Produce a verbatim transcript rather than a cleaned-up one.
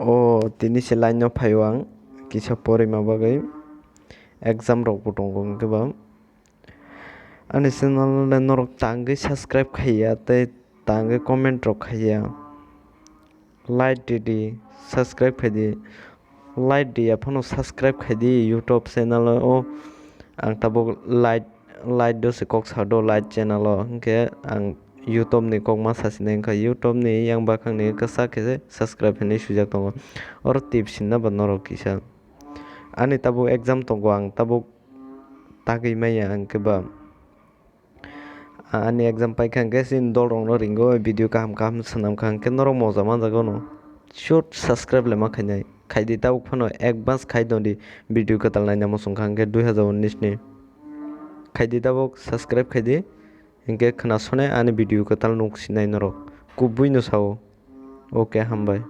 O tini se line no phaio ang kisa porima bagwi, exam rok bo tongo hwnkhe ba. Ani channel le norok tangwi subscribe khaiya tei tangwi comment rok khaiya, like ridi, subscribe khaidi, like diya phano subscribe khaidi YouTube channel o. Ang tabuk like, like do se kok sa do like channel o, hwnkhe ang YouTube ni kok ma sa sinai wngkha, YouTube ni yang bakhang ni kwchak khe subscribe hinwi swijak tongo. Oro tip sinna ba norok kisa. Ani tabuk exam tongo, ang tabuk tagwi maya hwnkhe ba. A-, ani exam paikha hwnkhe chini dol rokno ringo, video kaham kaham swnamkha hwnkhe norok moja manjagano. Short subscribe le ma khainai. Khaidi tabuk phano advance khai dondi, video kwtal naina muchungkha hwnkhe dui hazar unis ni. Khaidi tabuk subscribe khaidi, hwnkhe khwnasonai ani video kwtal nuk sinai norok. Kubui no sao. Ok, hambai.